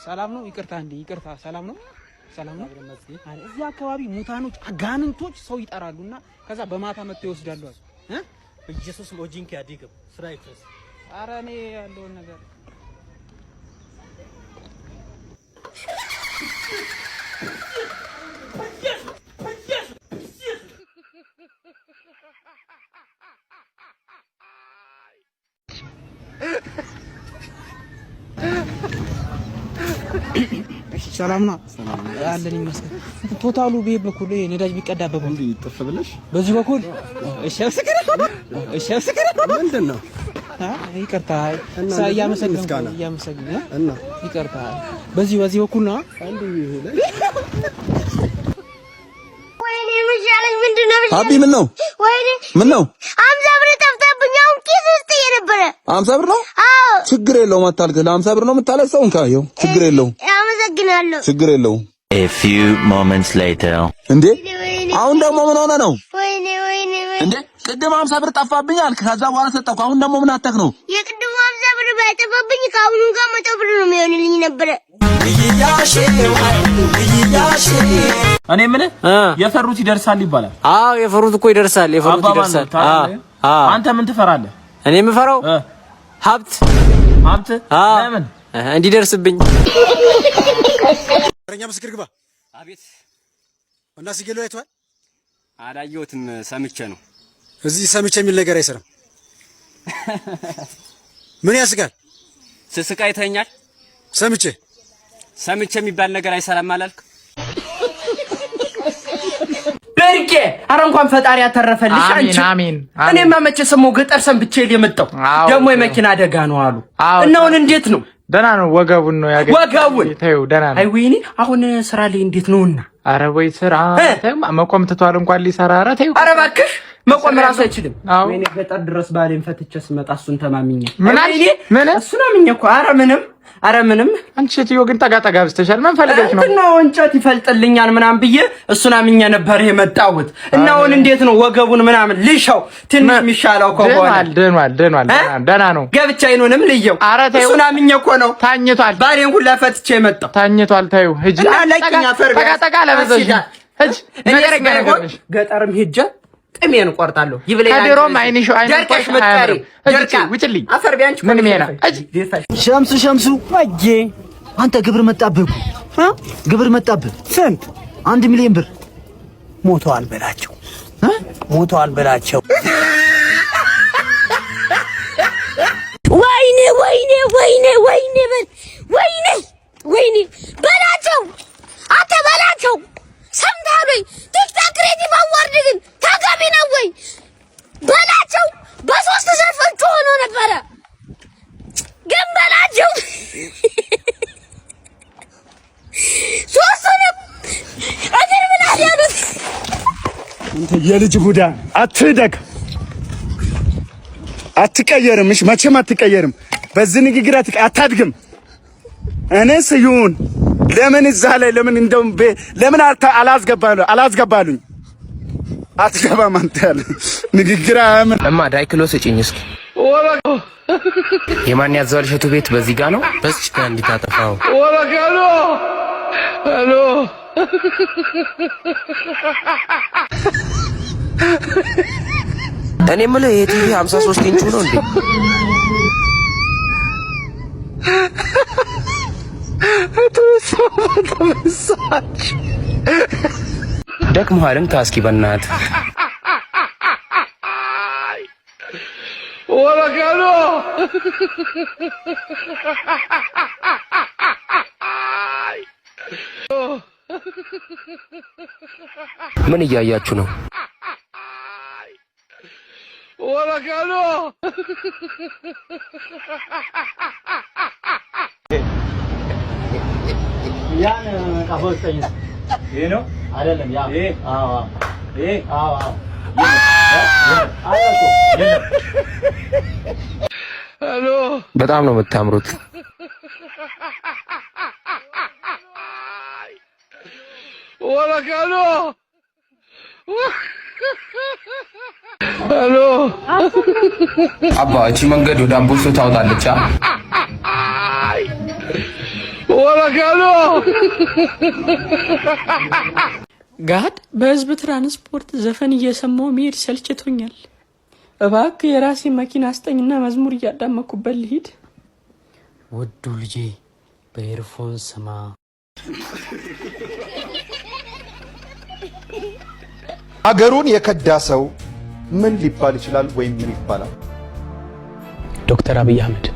ሰላም ነው። ይቅርታ እንዴ፣ ይቅርታ። ሰላም ነው። ሰላም ነው። እዚህ አካባቢ ሙታኖች፣ አጋንንቶች ሰው ይጠራሉና ከዛ በማታ መጥተው ይወስዳሉ አሉ እ በኢየሱስ ሞጂንክ ያዲግም ስራ ይፍረስ። ኧረ እኔ ያለውን ነገር ሰላም ነው አለን ይመስገን። ቶታሉ ቤት በኩል ነዳጅ ቢቀዳበት እንዴ ጥፍ ብለሽ በዚህ በኩል እሺ፣ አመሰግናለሁ። እሺ፣ አመሰግናለሁ። ምንድን ነው? ይቅርታ እያመሰገንኩ እያመሰገንኩ እና ይቅርታ። በዚህ በኩል ነው። ወይኔ የሚሻለኝ ምንድን ነው? አቢ ምን ነው? ወይኔ ምን ነው? 50 ብር ጠፍቶብኝ አሁን ኪስ ውስጥ የነበረ 50 ብር ነው? አዎ። ችግር የለውም አታልቅስ። ለ50 ብር ነው የምታለቅሰው? እንካ ይኸው፣ ችግር የለውም። አመሰግናለሁ። ችግር የለውም። A few moments later. እንዴ አሁን ደግሞ ምን ሆነ ነው? ወይኔ ወይኔ ወይኔ እንዴ ቅድም 50 ብር ጠፋብኝ አልክ፣ ከዛ በኋላ ሰጠኩ። አሁን ደግሞ ምን አተክ ነው? የቅድሙ 50 ብር ባይጠፋብኝ ከአሁኑ ጋር 100 ብር ነው የሚሆንልኝ ነበረ። እኔ የምልህ የፈሩት ይደርሳል ይባላል። አዎ የፈሩት እኮ ይደርሳል። የፈሩት አባባል ነው። ይደርሳል። ታውቃለህ? አዎ። አንተ ምን ትፈራለህ? እኔ የምፈራው ሀብት። ሀብት? አዎ። ለምን? እንዲደርስብኝ። ተረኛ ምስክር ግባ። አቤት። እና ሲገሉ አይተዋል? አላየሁትም፣ ሰምቼ ነው። እዚህ ሰምቼ የሚል ነገር አይሰራም። ምን ያስቃል? ስስቅ አይተኸኛል? ሰምቼ ሰምቼ የሚባል ነገር አይሰራም አላልክ? ብርቄ ኧረ እንኳን ፈጣሪ ያተረፈልሽ አንቺ። አሜን። እኔማ መቼ ሰሞው ገጠር ሰንብቼ የመጣው ደግሞ የመኪና አደጋ ነው አሉ። እና አሁን እንዴት ነው? ደህና ነው። ወገቡን ነው ያገኘው። ወገቡን ተይው፣ ደህና ነው። አይ ወይኔ፣ አሁን ስራ ላይ እንዴት ነውና? ኧረ ወይ ስራ ተይው፣ መቆም ትቷል እንኳን ሊሰራ። ኧረ ተይው። ኧረ እባክሽ መቆም ራሱ አይችልም። አዎ። ወይኔ ገጠር ድረስ ባሌን ፈትቼ ስመጣ እሱን ተማምኜ ምን አልሽ? ወይኔ፣ ምን? እሱን አምኜ እኮ። ኧረ ምንም፣ ኧረ ምንም። አንቺ ሴትዮ ግን ጠጋ ጠጋ ብስተሻል። ምን ፈልገሽ ነው? እንትን ነው እንጨት ይፈልጥልኛል ምናምን ብዬ እሱን አምኜ ነበር የመጣሁት። እና አሁን እንዴት ነው ወገቡን ምናምን ልሻው ትንሽ የሚሻለው ከሆነ? ድኗል፣ ድኗል፣ ድኗል። ደህና ነው። ገብቼ አይኑንም ልየው። ኧረ ተይው። እሱን አምኜ እኮ ነው ታኝቷል። ባሌን ሁላ ፈትቼ የመጣው። ታኝቷል። ተይው ሂጂ። እና ለቂኝ አፈር ጠጋ ጠጋ ለበዘሽ ሂጂ። ነገረኛ ነገር ነሽ። ገጠርም ሄጄ ጥሜን እቆርጣለሁ። ይብለኝ ከድሮም አይንሽ አይንሽ ደርቀሽ ምትቀሪ ደርቃ ውጭልኝ። አፈር ቢያንቺ ምን ሜና እጅ ሸምሱ ሸምሱ፣ ወጄ አንተ ግብር መጣብህ እኮ ግብር መጣብህ። ስንት? 1 ሚሊዮን ብር። ሞተዋል በላቸው፣ ሞተዋል በላቸው። ወይኔ ወይኔ ወይኔ ወይኔ በል ወይኔ ወይኔ በላቸው፣ አንተ በላቸው። ሰምተሃል ወይ? TikTok Creative Award ግን ተገቢ ነው ወይ? በላቸው በሶስት ዘርፍ እጩ ሆኖ ነበረ፣ ግን በላቸው ሶስቱንም እግር ብላል ያሉት። አንተ የልጅ ቡዳ አትደግ፣ አትቀየርም። እሺ መቼም አትቀየርም። በዚህ ንግግር አታድግም። እኔ ስዩን ለምን እዛ ላይ ለምን እንደውም ለምን አላስገባሉኝ? አትገባም። አንተ ያለ ንግግር አያምር። እማ ዳይክሎ ስጭኝ እስኪ። የማን ያዘዋል እሸቱ ቤት በዚህ ጋ ነው። በዚች ጋ እንዲታጠፋው። ሄሎ። እኔ የምልህ ይሄ ቲቪ 53 ኢንቹ ነው እንዴ? ደክሞሃል፣ እንካ እስኪ በእናትህ። ምን እያያችሁ ነው? ያን ቀፎ ስጠኝ። ይሄ ነው አይደለም? ያ ይሄ። አዎ አዎ። ይሄ አዎ አዎ። የለም። በጣም ነው የምታምሩት። Hello። አባ፣ እቺ መንገድ ወደ አምቦሶ ታወጣለች። ወረካሎ። God፣ በህዝብ ትራንስፖርት ዘፈን እየሰማው መሄድ ሰልችቶኛል። እባክህ የራሴ መኪና አስጠኝና መዝሙር እያዳመኩበት ልሂድ። ውዱ ልጄ፣ በ earphone ስማ። አገሩን የከዳ ሰው ምን ሊባል ይችላል ወይም ምን ይባላል? ዶክተር አብይ አህመድ።